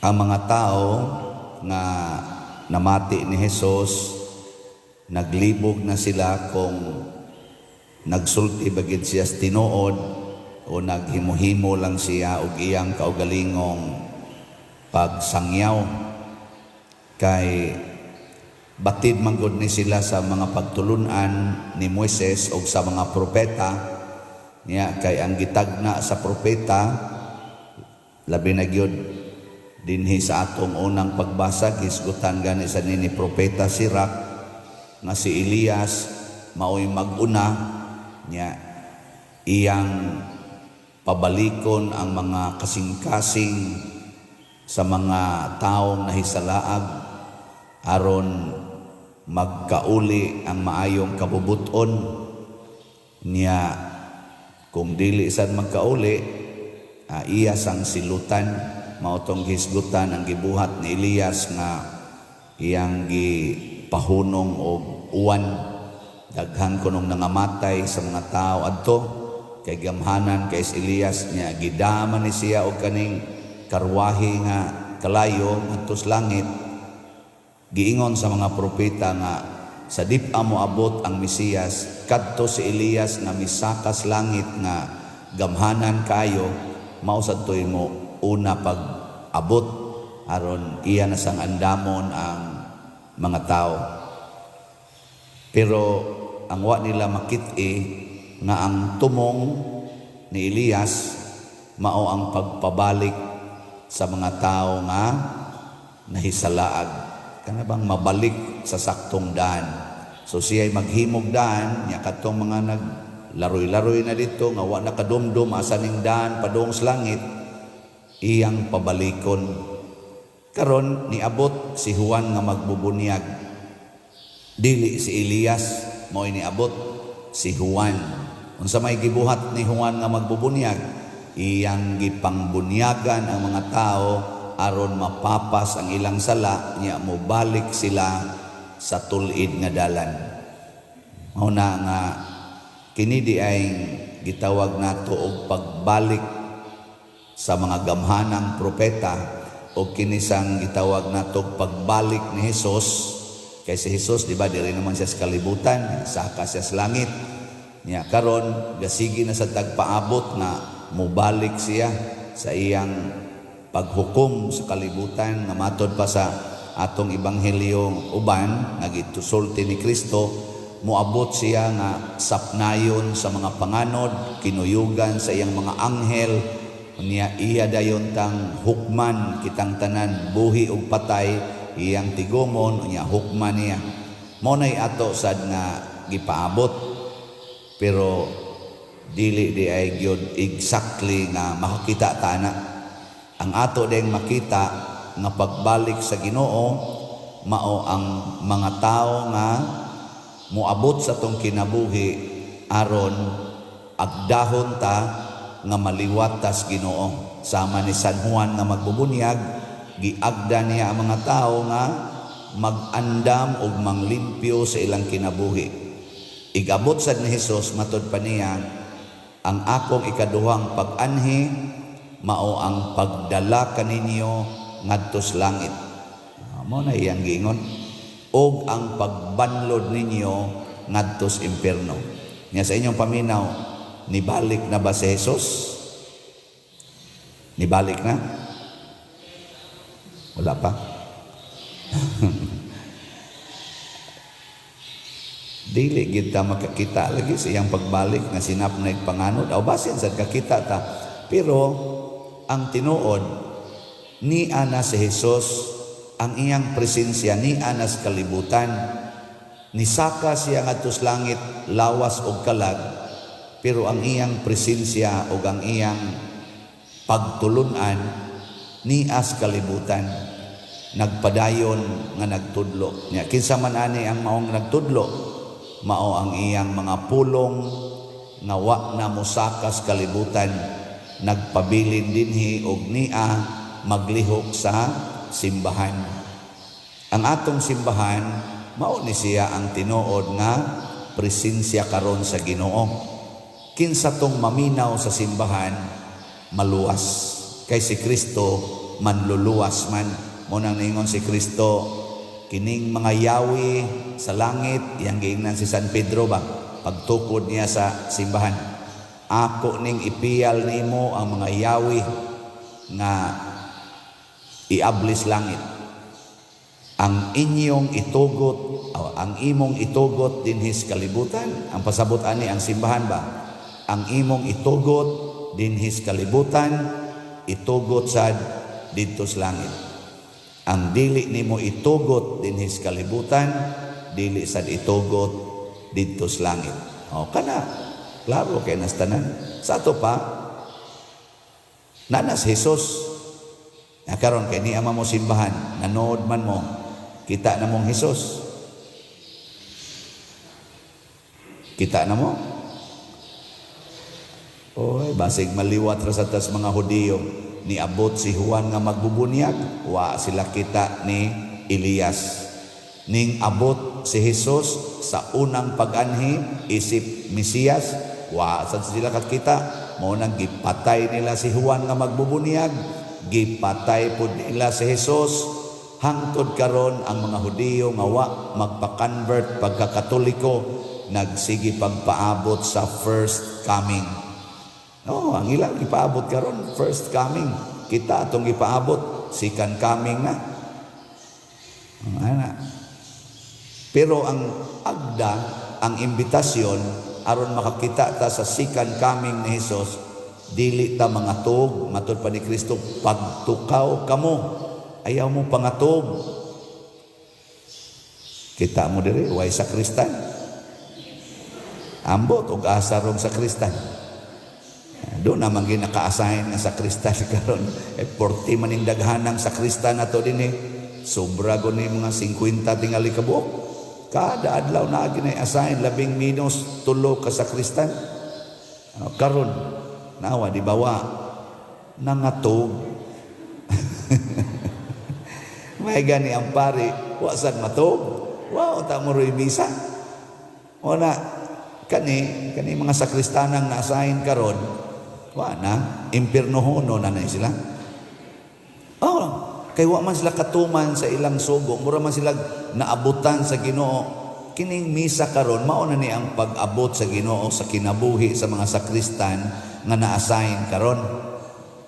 Ang mga tao nga namati ni Jesus, naglibog na sila kung nagsulti ba gid siya sa tinuod o naghimo-himo lang siya og iyang kaugalingong pagsangyaw, kay batid man gud ni sila sa mga pagtulunan ni Moises o sa mga propeta niya, kay ang gitagna sa propeta, labi na gyud dinhi sa atong unang pagbasa, hisgutan gani sa ni Propeta Sirach nga si Elias maoy mag-una niya, iyang pabalikon ang mga kasing-kasing sa mga taong nahisalaag aron magkauli ang maayong kabubuton niya. Kung dili sad magkauli, iya sang silutan. Mao tong hisgutan ang gibuhat ni Elias nga iyang gipahunong og uwan. Daghan kunong nangamatay sa mga tao adto kay gamhanan kay si Elias niya. Gidama ni siya og kaning karwahe nga kalayo ngadto sa langit. Giingon sa mga propeta nga sa dip-a mo abot ang Mesiyas, kadto si Elias nga misakas langit nga gamhanan kayo, mao sad to'y mo una pag abot aron iya na sang andamon ang mga tao. Pero ang wa nila makit-i nga ang tumong ni Elias mao ang pagpabalik sa mga tao nga nahisalaag, kana bang mabalik sa saktong daan. So siya'y maghimog daan nya kadtong mga nag laroy-laroy na dito nga wa nakadumdum asa ning daan padung sa langit, iyang pabalikon. Karon niabot si Juan nga magbubunyag. Dili si Elias mao'y niabot, si Juan. Unsa may gibuhat ni Juan nga magbubunyag? Iyang gipangbunyagan ang mga tao aron mapapas ang ilang sala nya mobalik sila sa tul-id nga dalan. Mao na nga kini di ay gitawag nato og pagbalik sa mga gamhanang propeta o kini sang gitawag nato og pagbalik ni Hesus, kay si Hesus, di ba, diri naman siya sa kalibutan, saka siya sa langit niya. Karon gasigi na sa tagpaabot nga mobalik siya sa iyang paghukom sa kalibutan, nga matod pa sa atong ebanghelyo uban nga gitusulti ni Kristo, moabot siya nga sapnayon sa mga panganod, kinuyugan sa iyang mga anghel niya. Iya dayon tang hukman kitang tanan, buhi ug patay, iyang tigumon niya, hukman niya. Mao nay ato sad nga gipaabot, pero dili di ay gyud exactly nga makakita ta ana. Ang ato ding makita nga pagbalik sa Ginoo mao ang mga tao nga moabot sa tong kinabuhi aron agdahon ta nga maliwat tas Ginoo. Sama ni San Juan nga magbubunyag, giagda niya ang mga tao nga mag-andam ug manglimpyo sa ilang kinabuhi. Igabot sad ni Hesus, matod pa niya, ang akong ikaduhang pag-anhi mao ang pagdala kaninyo ngadto sa langit. Mao na iyang giingon, og ang pagbanlod ninyo ngadto sa impierno. Nya sa inyong paminaw, nibalik na ba si Jesus? Nibalik na? Wala pa? Dili gid ta makakita lagi sa iyang pagbalik nga sinap na panganod aw basin sad kakita ta. Pero ang tinuod, ni ana si Jesus, ang iyang presensya ni ana sa kalibutan. Nisaka siya ngadto sa langit lawas og kalag, pero ang iyang presensya ug ang iyang pagtulunan nias kalibutan, nagpadayon nga nagtudlo niya. Kinsa man ani ang maong nagtudlo? Mao ang iyang mga pulong nga wa na mosakas kalibutan, nagpabilin dinhi og nia maglihok sa simbahan. Ang atong simbahan, mao ni siya ang tinuod nga presensya karon sa Ginoo. Kinsa tong maminaw sa simbahan, maluwas, kay si Kristo Manluluwas man. Mao nang ningon si Kristo, kining mga yawi sa langit, yang giingnan si San Pedro ba, pagtukod niya sa simbahan, "Ako ning ipiyal nimo ang mga yawi nga iablis langit. Ang inyong itugot, oh, ang imong itugot dinhis kalibutan," ang pasabot ani ang simbahan ba, "ang imong itugot dinhis kalibutan, itugot sad didto sa langit. Ang dili nimo itugot dinhis kalibutan, dili sad itugot didto sa langit." Oh, kana klaro kay nas tanan. Sa ato pa nanas Jesus na karon kay ni ama mo simbahan, nanood man mo, kita na mong Jesus. Kita na mo. Oy, basig maliwat ra sa tas mga Hudiyo. Niabot si Juan nga magbubunyag, wa sila kita ni Elias. Ning abot si Jesus sa unang pag-anhi isip Mesiyas, wa sad sila kakita. Mao nang gipatay nila si Juan nga magbubunyag, gipatay pud nila si Jesus. Hangtod karon ang mga Hudiyo nga wa magpa-convert pagkakatoliko nagsige pagpaabot sa first coming. No, ang ilang ipaabot karon first coming. Kita atong ipaabot second coming na. Ana. Pero ang agda, ang imbitasyon aron makakita ta sa second coming ni Jesus, dili ta mangatog, matud pa ni Kristo, "Pagtukaw kamo, ayaw mo pangatog." Kita mo diri, way sakristan. Ambot og asa rong sakristan. Doon naman ginaka-assign nga sakristan karon. Eh, 40 maning daghanang sakristan nato din eh. Sobra ko ni mga 50 tingali kabuok. Kada adlaw na ginay assign labing minus tulo ka sakristan. Karon nawa di bawa nangatog. May gani ang pari, wa sad matog. Wa ta mo roy misa. O na kani kani mga sakristanang na-assign karon, wa na impiernohono na na sila. Oh, kay wa man sila katuman sa ilang sugo, mura man sila naabutan sa Ginoo. Kining misa karon mao na ni ang pag-abot sa Ginoo sa kinabuhi sa mga sakristan nga na-assign karon.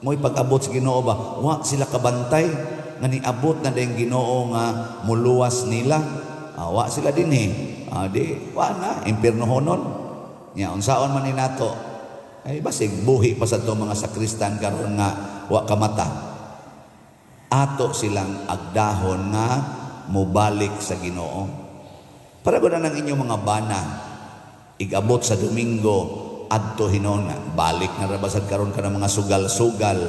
Mo'y pag-abot sa Ginoo ba? Wa sila kabantay nga niabot na din Ginoo nga muluwas nila. Ah, wa sila din eh. Ah, di, wa na, impiernohonon. Nya unsaon man ni nato? Ay basig buhi pa sa to mga sakristan karon nga wa kamata. Ato silang agdahon nga mobalik sa Ginoo. Para gud ang inyong mga bana igabot sa Domingo adto hinon nga balik na ra basad karon ka mga sugal-sugal,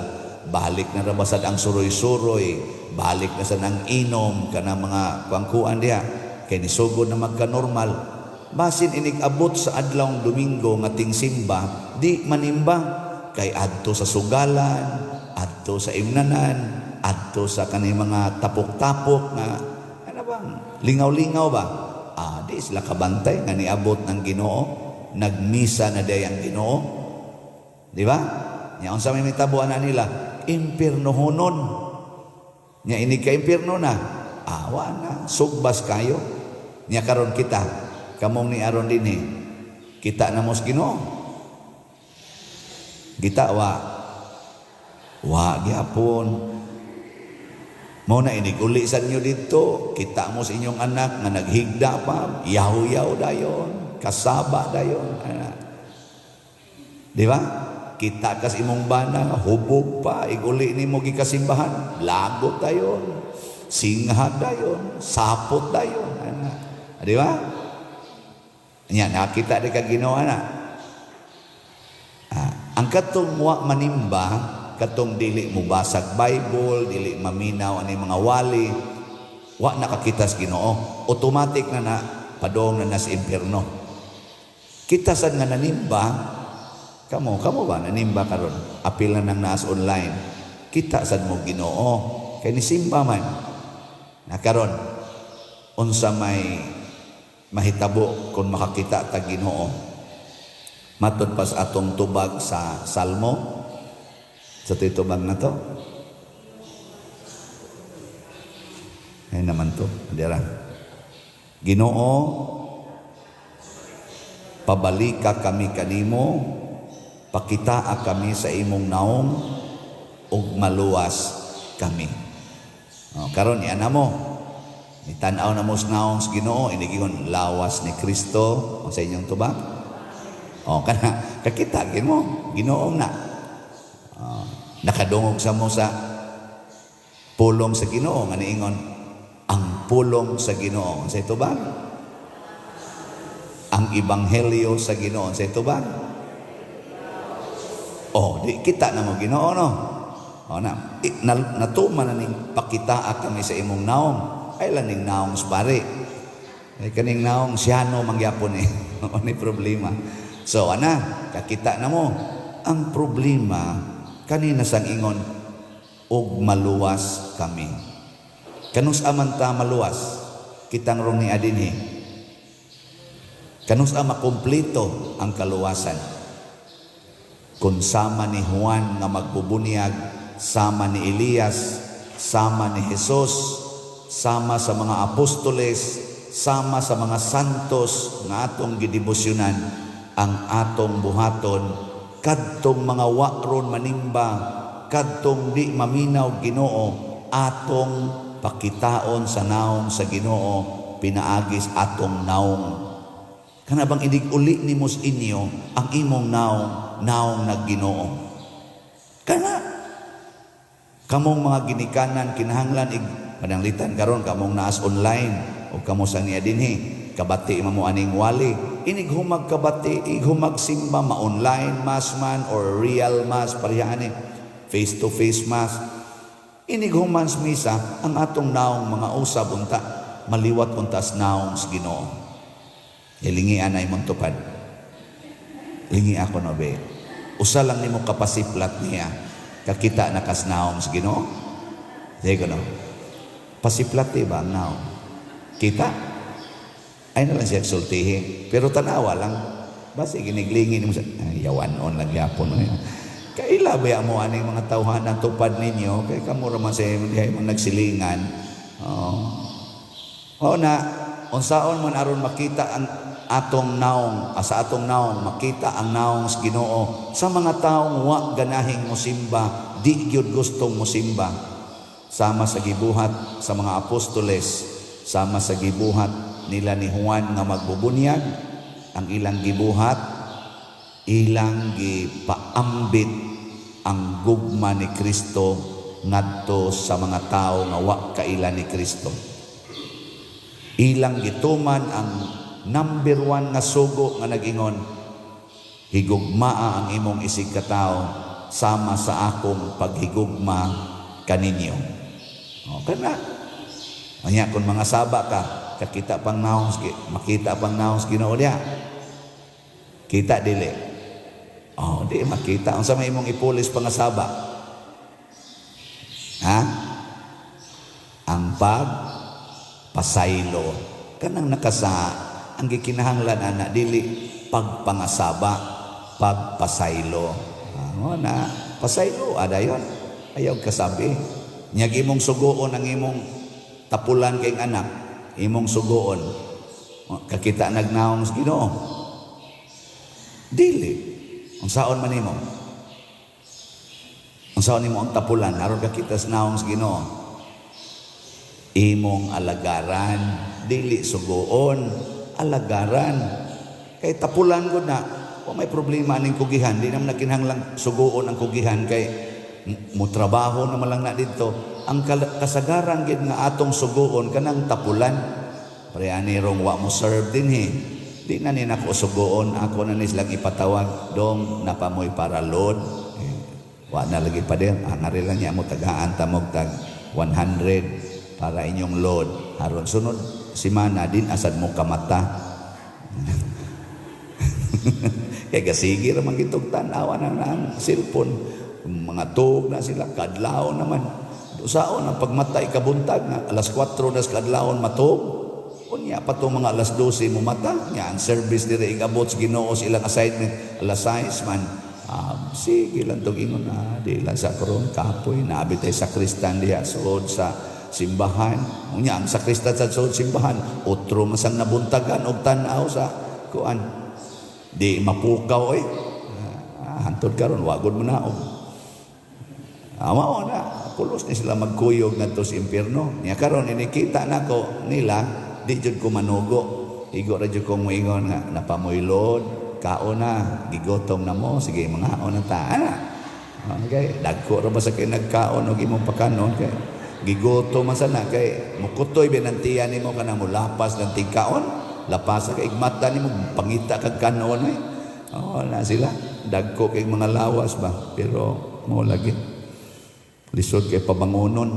balik na ra basad ang suroy-suroy, balik na sad ang inom kana mga kuangkuan diha kay nisugod na magka-normal. Basin inig abot sa adlawng Domingo nga tingsimba, di manimba kay adto sa sugalan, adto sa imnanan, adto sa kani mga tapok-tapok nga ano bang lingaw-lingaw ba. Ah, di sila kabantay nga niabot ng Ginoo, nagmisa na day ang Ginoo, di ba? Nya unsa may mitabuan na nila? Impiernohonon. Nya inig ka impierno na, awa na, sugbas kayo. Nya karon kita, kamong ni aron dinhi, kita na mo sa Ginoo. Kita wa wa gyapon. Mao na inig uli sa inyo dito, kita mo sa inyong anak nga naghigda pa, yaw-yaw dayon, kasaba dayon. Ana. Di ba? Kita kas imong bana, hubog pa, iguli nimo gikasimbahan, lagot dayon, singhag dayon, sapot dayon. Ana. Di ba? Nya nakita di ka Ginoo na. Ah, ang katong wa manimba, katong dili mo basag Bible, dili maminaw ani mga wali, wa nakakita sa Ginoo. Automatic na na padong na nas impierno. Kita sad nga nanimba, kamo, kamo ba nanimba karon? Apil na nang naas online. Kita sad mo Ginoo kay nisimba man. Na karon unsa may mahitabo kung makakita ta Ginoo? Matod pa sa atong tubag sa Salmo, sa titubag na to. Naman to. Dira. Ginoo, pabalika kami kanimo, pakitaa kami sa imong naong, ug maluwas kami. Oh, karon yan mo. Ni-tan-aw na mo sa naong sa Ginoo, inigingon lawas ni Kristo o sa inyong tubag. Oh, kana kakita gid mo, Ginoo na. Oh, nakadungog sa mo sa pulong sa Ginoo nga niingon ang pulong sa Ginoo sa tubag. Ang ebanghelyo sa Ginoo sa tubag. Oh, di kita na mo Ginoo, no. Oh na, natuman na ning pakitaa kami sa imong naong. Ay lang ning naong sa pare. Ay kaning naong siyano mangyapon eh. Ni problema. So ana, kakita na mo. Ang problema kanina sang ingon og maluwas kami. Kanus man ta maluwas? Kitang rong ni adinhi. Kanus makumpleto ang kaluwasan? Kung sama ni Juan nga magbubunyag, sama ni Elias, sama ni Jesus, sama sa mga apostoles, sama sa mga santos nga atong gidebosyonan, ang atong buhaton kadtong mga waron manimba, kadtong di maminaw Ginoo, atong pakitaon sa naong sa Ginoo pinaagis atong naong. Kana bang inig uli nimo sa inyo ang imong naong, naong nagginoo. Kana kamong mga ginikanan kinahanglan ig pananglitan karon kamong naas online o kamo sa niya dinhi kabati mo aning wali, inig humag kabati, ig humag simba, ma online mass man or real mass, pareha ani, face to face mass. Inig human sa misa, ang atong naong mga usab unta maliwat untas naong sa Ginoo. Hilingian na imong tupad. Lingi ako no be. Usa lang nimo kapasiplat niya. Kakita na kas naong sa Ginoo. Sige no. Pasiplat di ba ang naong? Kita? Ay na lang siya sultihi. Pero tanawa lang. Basi giniglingi nimo sa ay, yawan on lang gyapon. Kaila ba mo aning mga tawhanan tupad ninyo kay kamo ra man sa dihay mo nagsilingan. Oo. Oh na unsaon man aron makita ang atong naong, sa atong naong makita ang naong sa Ginoo sa mga taong wa ganahing mosimba, di gyud gustong mosimba? Sama sa gibuhat sa mga apostoles, sama sa gibuhat nila ni Juan nga magbubunyag. Ang ilang gibuhat, ilang gipaambit ang gugma ni Kristo ngadto sa mga tao nga wa kaila ni Kristo. Ilang gituman ang number one nga sugo nga nag-ingon, "Higugmaa ang imong isig katao sama sa akong paghigugma kaninyo." O, kana. Anya kung mga saba ka, kakita pang naong, makita pang naong Ginoo diha. Kita dili? Oh, di makita. Unsa may imong ipulis pangasaba? Ha? Ang pag pasaylo. Kanang nakasa ang gikinahanglan ana, dili pagpangasaba, pagpasaylo. Ah, na pasaylo adayon. Ayaw kasabi. Nyag imong sugoon ang imong tapulan kay anak, imong sugoon. Kakita nagnaong sa Ginoo. Dili. Unsaon man nimo? Unsaon nimo ang tapulan aron kakita sa naong sa Ginoo? Imong alagaran, dili sugoon, alagaran. Kay tapulan ko na, wa may problema aning kugihan, di naman nakinahanglang sugoon ang kugihan kay mo trabaho na lang na dito. Ang kasagaran gid nga atong sugoon kanang tapulan. Pre ani rong wa mo serve dinhi. Di na ni nako sugoon, ako na ni silang ipatawag dong napamoy para load. Eh, wa na lagi pa din. Ang ari lang niya mo tagaan tamog tag 100 para inyong load. Haron sunod simana din asad mo kamata. Kay gasigi ra man gitog tan-awa na ang cellphone. Mga tuog na sila, kadlawon naman. Usaon ang pagmata ikabuntag nga alas 4 das kadlawon matuog. Unya pa to mga alas 12 mo mata. Nya ang service dire igabot sa Ginoo sa ilang assignment alas 6 man. Ah, sige lang tog ingon na di lang sa karon kapoy, naabi tay sa kristan diha suod sa simbahan. Unya ang sakristan sa sulod simbahan, otro masang nabuntagan og tan-aw sa kuan. Di mapukaw oy. Ah, hantod karon wa gud mo naog. Ah, mao na, pulos ni sila magkuyog ngadto sa impierno. Nya karon inikita nako nila, di jud ko manugo. Igo ra jud kong moingon nga napamoylod, kaon na, gigotom na mo, sige mangaon na ta. Ana. Okay, dagko ra ba sa kay nagkaon og imong pakanon kay gigotom man sana kay mukutoy binantiyan nimo kanang mulapas ng tigkaon, lapas kay igmata nimo pangita kag kanon eh. Oh, na sila dagko kay mga lawas ba, pero mo lagi lisod kay pabangonon.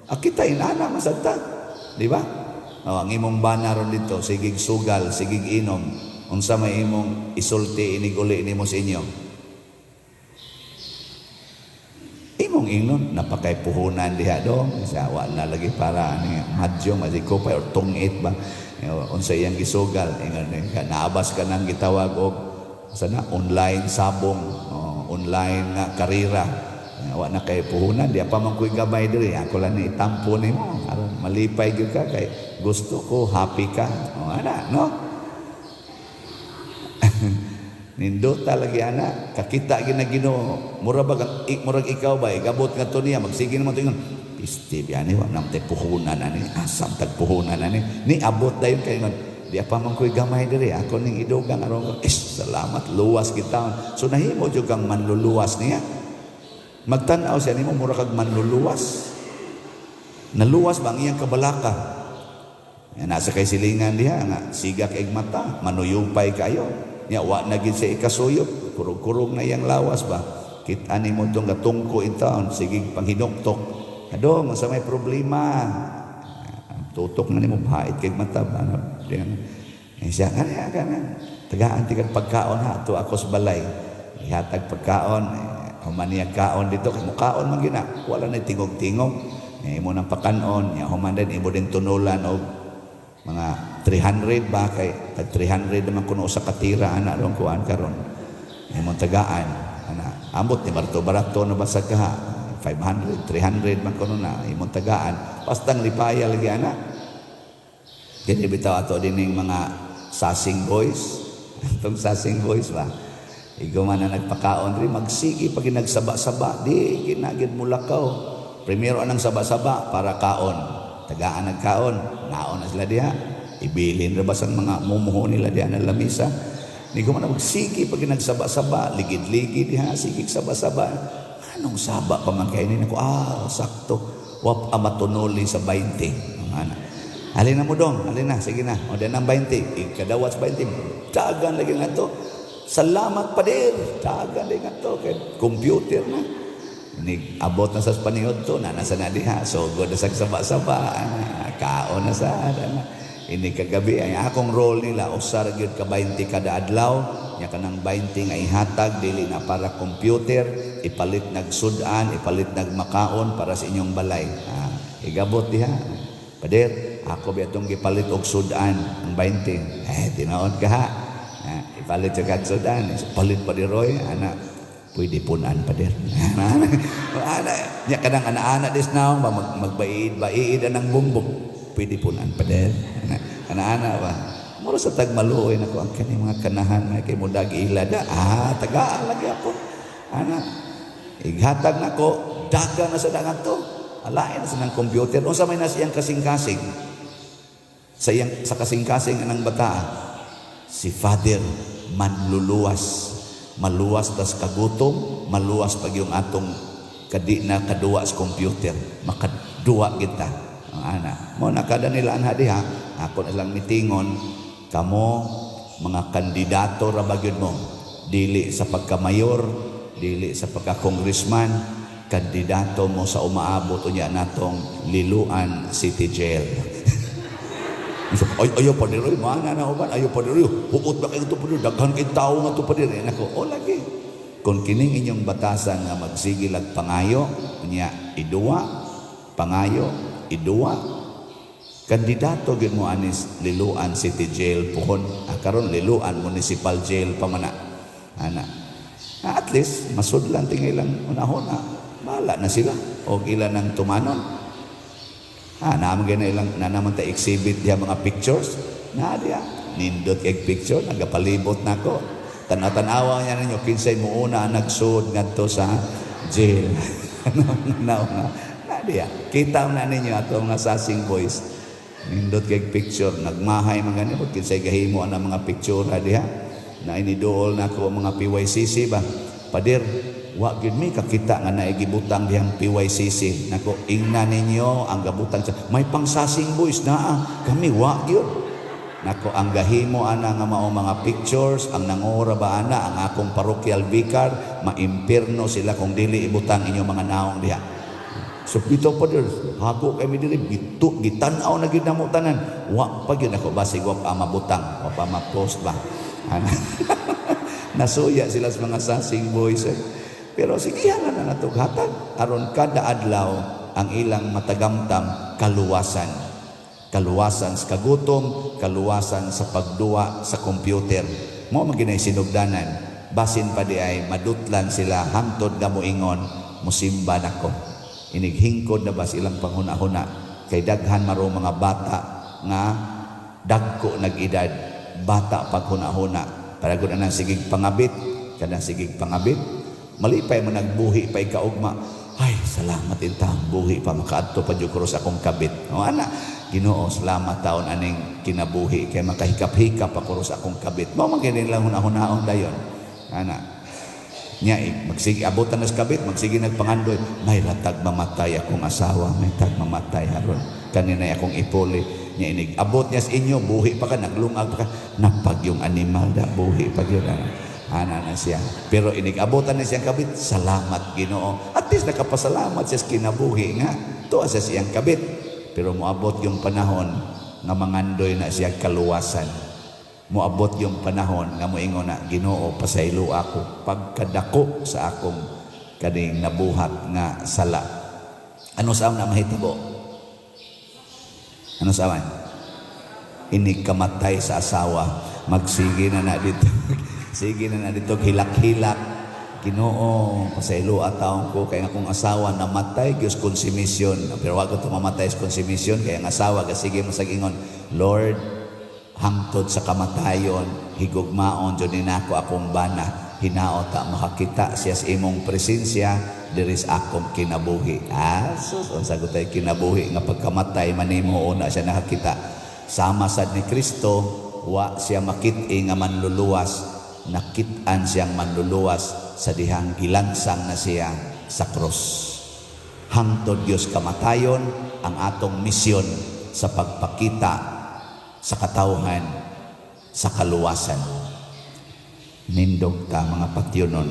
Ah, kita inana masad ta, di ba? Oh, ang imong bana ron dito, sigig sugal, sigig inom. Unsa may imong isulti inig uli nimo sa inyo? Imong ingnon, napakay puhunan diha dong. Sa wa na lagi para ani madyo mazikopay or tungit ba. Unsa iyang gisugal, ingon ka naabas ka nang gitawag og sana online sabong, oh, online nga karera. Wa na kay puhunan, di pa man ko'y gabay diri. Ako lang ni itampo nimo aron malipay gyud ka kay gusto ko happy ka. Oh, ana, no? Nindota lagi ana, kakita gyud na Ginoo. Mura ba murag ikaw ba gabot nga to niya magsige naman to ingon. Piste biyani wa nam tay puhunan ani, asam tag puhunan ani. Ni abot dayon kay ingon. Di pa man ko'y gamay diri, ako ning idugang aron ko. Is, salamat luwas kita. So nahimo jud kang manluluwas niya. Magtan-aw siya nimo mura kag manluluwas. Naluwas ba ang iyang kabalaka? Yan, nasa kay silingan diha nga siga kay mata, manuyupay kayo. Nya wa na gid siya ikasuyop, kurog-kurog na iyang lawas ba. Kita nimo tong gatungko in town, sige panghinuktok. Adong sa may problema. Tutok na nimo hait kay mata ba. Diyan. Eh, siya kanya kana. Tagaan ti kag pagkaon ha to ako sa balay. Ihatag pagkaon, eh, human niya kaon dito kay mukaon man gina. Wala na tingog-tingog. Eh, imo nang pakanon, nya human din imo din tunulan og mga 300 ba kay tag 300 naman kuno sa katira ana ron kuan karon. Imong tagaan ana ambot ni barato barato na basag ka ha 500 300 man kuno na imong tagaan bastang lipaya lagi ana. Kini bitaw ato dining mga sasing boys. Atong sasing boys ba. Igo man na nagpakaon diri magsige pag nagsaba-saba di ginagid mulakaw. Primero anang saba-saba para kaon. Tagaan nagkaon, naon na sila diha. Ibilin ra ba sang mga mumuho nila diha na lamisa. Ni ko man magsige pag nagsaba-saba, ligid-ligid diha, sige saba-saba. Anong saba pa man kay ni nako, ah, sakto. Wap amatunuli sa 20. Ang ana. Alin na mo dong, alin na, sige na. O din ang 20, ikadawat sa 20. Dagan lagi nga to. Salamat pader. Dagan lagi nga to. Kay computer na. Ni abot na sa paniod to, na nasa na diha. So, good na sa saba-saba. Kaon na sa ana. Ini kagabi ay akong role nila usar gyud ka 20 kada adlaw nya kanang 20 nga ihatag dili na para computer, ipalit nagsudan, ipalit nagmakaon para sa inyong balay. Ah, igabot diha. Pader, ako ba itong gipalit og sudan ang 20. Eh, tinaon ka ha. Ah, ipalit sa kag sudan. Palit pa di Roy, ana. Pwede punan pader. Ana, nya kanang ana-ana dis naong ba magbaid-baid anang bumbong. Pwede punan pader. Ana, ana-ana ba. Mura sa tagmaluoy nako ang kani mga kanahan may kay mudag ila da. Ah, tagaan lagi ako. Ana, ighatag nako, daga na sa dangan to. Alain na sa nang computer. Unsa may nasa iyang kasing-kasing? Sa iyang sa kasing-kasing anang bata. Si Father manluluwas. Maluwas tas kagutom, maluwas pag yung atong kadi na kaduwa sa computer. Makaduwa kita. Ang ana. Mo na kada nila anha diha, ako na lang mitingon, kamo mga kandidato ra ba gyud mo. Dili sa pagkamayor, dili sa pagka-congressman, kandidato mo sa umaabot unya natong Liloan City Jail. So, ay, ayaw pa diri, mana na uban, ayaw pa diri, huot ba kayo ito pa diri, daghan kay tao nga ito pa diri. Nako, o lagi. Kung kining inyong batasan nga magsigil ag pangayo, unya iduwa, pangayo, iduwa, kandidato gyud mo anis Liloan City Jail pohon. Ah, karon Liloan Municipal Jail pa man na. Ana. Ah, at least masudlan tingay lang unahon na. Bahala na sila og ila nang tumanon. Ah, naman gina ilang na naman ta exhibit diha mga pictures. Na diha nindot kay picture nagapalibot nako. Tanaw-tanawa niya ninyo kinsay muuna ang nagsud ngadto sa jail. Na nga na diha. Kita na ninyo ato mga sasing boys. Nindot kay picture, nagmahay man gani kinsay gahimo ang mga picture diha. Na iniduol nako mga PYCC ba. Pader, wa gyud mi kakita nga naay gibutang dihang PYCC. Nako, ingna ninyo ang gabutang sa may pangsasing boys naa kami wa gyud. Nako, ang gahimo ana nga mao mga pictures, ang nangora ba ana ang akong parochial vicar, maimpirno sila kung dili ibutang inyong mga naong diha. So bitaw, pader, hako kay mi diri gitu gitan-aw na gyud namo tanan. Wa pa gyud ako, basig wa pa mabutang, wa pa ma-post ba. Ana. Nasuya sila sa mga sasing boys. Eh. Pero sige na na natog hatag aron kada adlaw ang ilang matagamtam kaluwasan. Kaluwasan sa kagutom, kaluwasan sa pagduwa sa computer. Mao man ginay sinugdanan. Basin pa di ay madutlan sila hangtod nga moingon, "Musimba nako." Inighingkod na ba silang panghuna-huna kay daghan maro mga bata nga dagko nag-edad, bata paghuna-huna. Para gud anang sigig pangabit, kanang sigig pangabit, malipay mo nagbuhi pa ikaugma. "Ay, salamat intang buhi pa, makaadto pa jud ko sa akong kabit." O ana, "Ginoo, salamat taon aning kinabuhi kay makahikap-hikap ako sa akong kabit." Mao man gini lang huna-hunaon dayon. Ana. Nya eh, magsige abutan na sa kabit, magsige nagpangandoy, "May ratag mamatay akong asawa, may tag mamatay haron. Kanina akong ipuli." Nya inig abot niya sa inyo, buhi pa ka, naglungag pa ka, napag yung animal da, buhi pa yun. Ana. Ana na siya. Pero inig abutan na siyang kabit, "Salamat Ginoo." At least nakapasalamat siya sa kinabuhi nga. Tuwa siya siyang kabit. Pero moabot yung panahon nga mangandoy na siya kaluwasan. Moabot yung panahon nga moingon na, "Ginoo, pasaylo ako pagkadako sa akong kaning nabuhat nga sala." Ano sa na mahitabo? Ano sa aman? Inig kamatay sa asawa, magsige na na dito. Sige na na dito, hilak-hilak. "Ginoo, pasaylo taon ko kay akong asawa namatay gyud konsumisyon." Pero wag ko mamatay sa konsumisyon kay ang asawa gasige mo sa ingon, "Lord, hangtod sa kamatayon, higugmaon jud nako akong bana. Hinaot ta makakita siya sa imong presensya diri sa akong kinabuhi." Ah, sus, unsa gutay kinabuhi nga pagkamatay manimo una siya nakakita. Sama sad ni Kristo, wa siya makit-i nga manluluwas, nakit-an siyang manluluwas sa dihang gilansang na siya sa krus. Hangtod Dios kamatayon ang atong misyon sa pagpakita sa katawhan sa kaluwasan. Nindog ta, mga patyonon.